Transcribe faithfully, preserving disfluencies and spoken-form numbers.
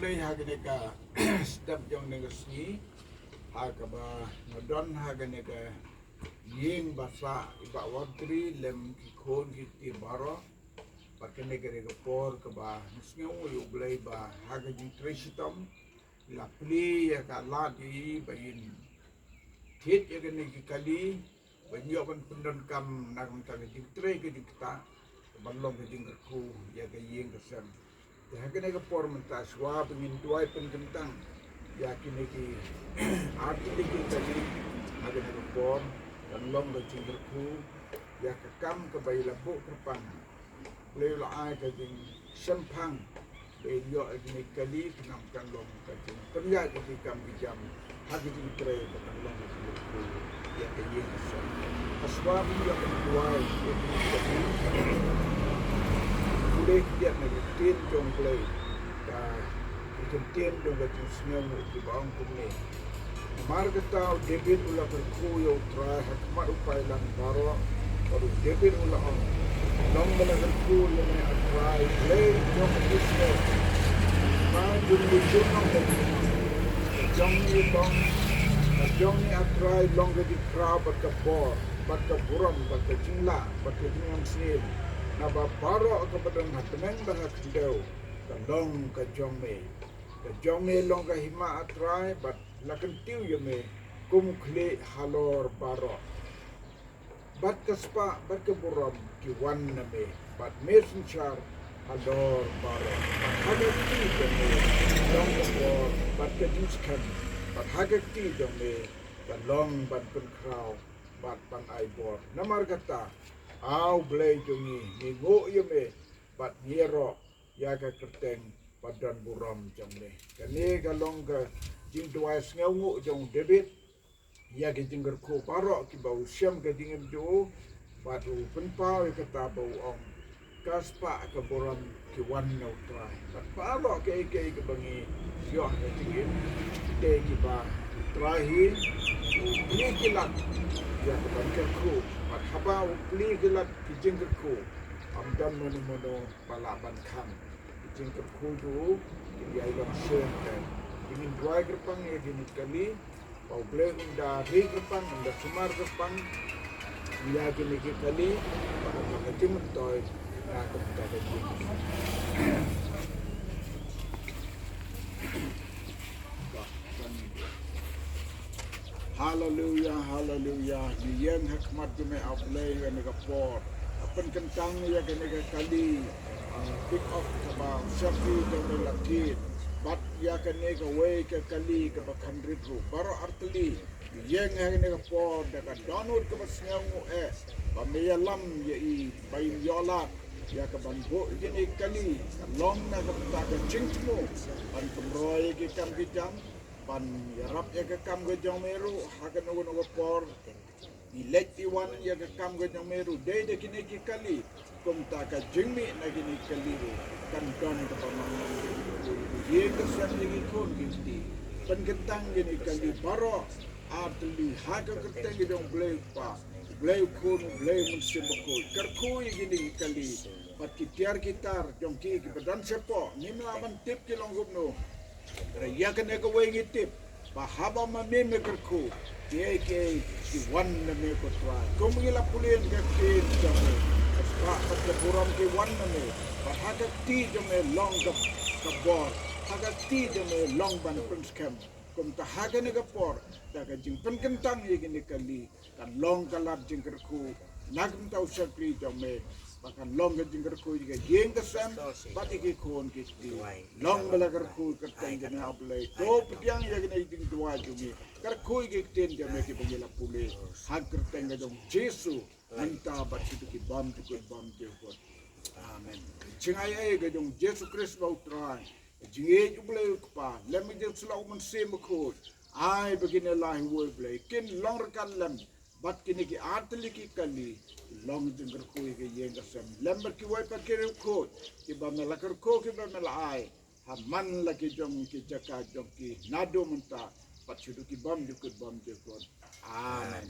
Khublei ha kane ka step jong kane ka sngi, ha kaba nga don ha kane ka ïing basa i Bah Wartri lem ki khun ki kti baroh. Bad kane ka dei ka por kaba nga sngew ïa U Blei ba ha ka jingtrei shitom la plie ïa ka lad ïa i ba in thied ïa kane ki kali, ba in ïoh ban pyndonkam na ka bynta ka jingtrei ka jingktah, ban long ka jingkyrkhu ïa ka ïing ka sem. Te ha kane ka por mynta shuwa ba ngin duwai pynkyntang ïa kine ki artylli ki kali, ha kane ka por kan long ka jingkyrkhu ïa ka kam kaba i la buh kyrpang. Blei u la ai ka jingshemphang ba in ïoh ïa kine ki kali, khnang kan long ka jingpynïaid ïa ki kam ki jam ha ka jingtrei ba kan long ka jingkyrkhu ïa ka ïing ka sem. Hashwa ba ngin ïoh ban duwai ïa kine ki kali, pule khyndiat na ka ktien jong Blei, ka ktien jong ka jingsngewnguh kiba ong kumne. Namar kata u David u la kyrkhu ïa U Trai ha khmat u paidlang baroh, bad u David u la ong, long ba la kyrkhu ïa me A Trai, Blei jong ka jingsngew. Ba jong ngi jong ngi long, ba jong ngi A Trai long ka jingkhraw bad ka bor, bad ka burom, bad ka jinglah, bad ka jingïasyllok. Naba baroh kaba don ha bneng bad ha khyndew ka long ka jong me. Ka jong me long ka hima A Trai, bad la kyntiew ïa me kum u khlieh halor baroh. Bad ka spah bad ka burom ki wan na me, bad me synshar halor baroh. Bad ha ka kti jong me long ka bor bad ka jingskhem, bad ha ka kti jong me ka long ban pynkhraw bad ban ai bor. Namar kata, A Blei jong ngi, ngi nguh ïa me bad ngi ïaroh ïa ka kyrteng ba don burom jong me. Kane ka long ka jingduwai sngewnguh jong u David ïa ki jingkyrkhu baroh kiba u shem ka jingim jong u, bad u pynpaw ïa kata ba u ong, ka spah ka burom ki wan na U Trai. Bad baroh kiei kiei kiba ngi ïoh ha ka jingim, te kiba U Trai hi u plie ki lad ïa ka ban kyrkhu. Bad haba u plie ki lad ki jingkyrkhu, ym don mano mano ba lah ban khang. Ki jingkyrkhu jong u ki ïai long shen te. Te ngin duwai kyrpang ïa kine ki kali, ba U Blei un da ri kyrpang, un da sumar kyrpang ïa kine ki kali, ba kan long ka jingmyntoi na ka bynta ka jingim. Haleluya, haleluya. Ngi ïeng ha khmat jong me A Blei ha kane ka por. Pynkyntang ïa kane ka kali, ah, pick up kaba u shakri jong me la thied. Bad ïa kane kawei ka kali kaba khyndit ruh. Baroh artylli ngi ïeng ha kane ka por da ka dohnud kaba sngewnguh eh ba me ïalam ïa i ba in ïoh lad ïa ka ban buh ïa kine ki kali, ka long na ka bynta ka jingthmu ban pynroi ïa ki kam ki jam, ban ïarap ïa ka kam ka jong me ruh ha kano kano ka por. Ngi leit ngi wan ïa ka kam ka jong me ruh dei da kine ki kali. Kumta ka jingmih na kine ki kali ruh kan don kaba man, man ïa ka sem ïa ki khun ki kti. Pynkyntang kine ki kali baroh artylli ha ka kyrteng ka jong U Blei U Kpa, U Blei U Khun, U Blei U Mynsiem Bakhuid. Kyrkhu ïa kine ki kali bad ki tiar ki tar jong ki kiba don shapoh, ngim lah ban tip ki long kumno. Hynrei ïa kane kawei ngi tip ba haba ma me me kyrkhu, kiei kiei ki wan na me ko Trai. Kum ngi la pule na ka ktien jong me, ka spah bad ka burom ki wan na me. Bad ha ka kti jong me long ka, ka bor, ha ka kti jong me long ban pynskhem. Kumta ha kane ka por da ka jingpynkyntang ïa kine ki kali, kan long ka lad jingkyrkhu na ka bynta u shakri jong me, ba kan long ka jingkyrkhu ïa ka ïing ka sem bad ïa ki khun ki kti. Long ba la kyrkhu ka kyrteng jong me A Blei. To pdiang ïa kane ka jingduwai jong ngi, kyrkhu ïa ka ktien jong me kiba ngi la pule, ha ka kyrteng ka jong U Jisu, mynta bad shaduh ki bymjukut bymjukut. Amen. Ka jingai ei ka jong U Jisu Khrist ba U Trai, ka jingïeit U Blei U Kpa, lem ka jingïasyllok U Mynsiem Bakhuid, ai ba kine lai uwei U Blei kin long ryngkat lem bad kine ki artylli ki kali, ki long jingkyrkhu ïa ka ïing ka sem lem bad kiwei pat ki riewkhuid kiba me la kyrkhu kiba me la ai ha man la ki jong ki jaka jong ki naduh mynta bad shaduh ki bymjukut bymjukut. Amen.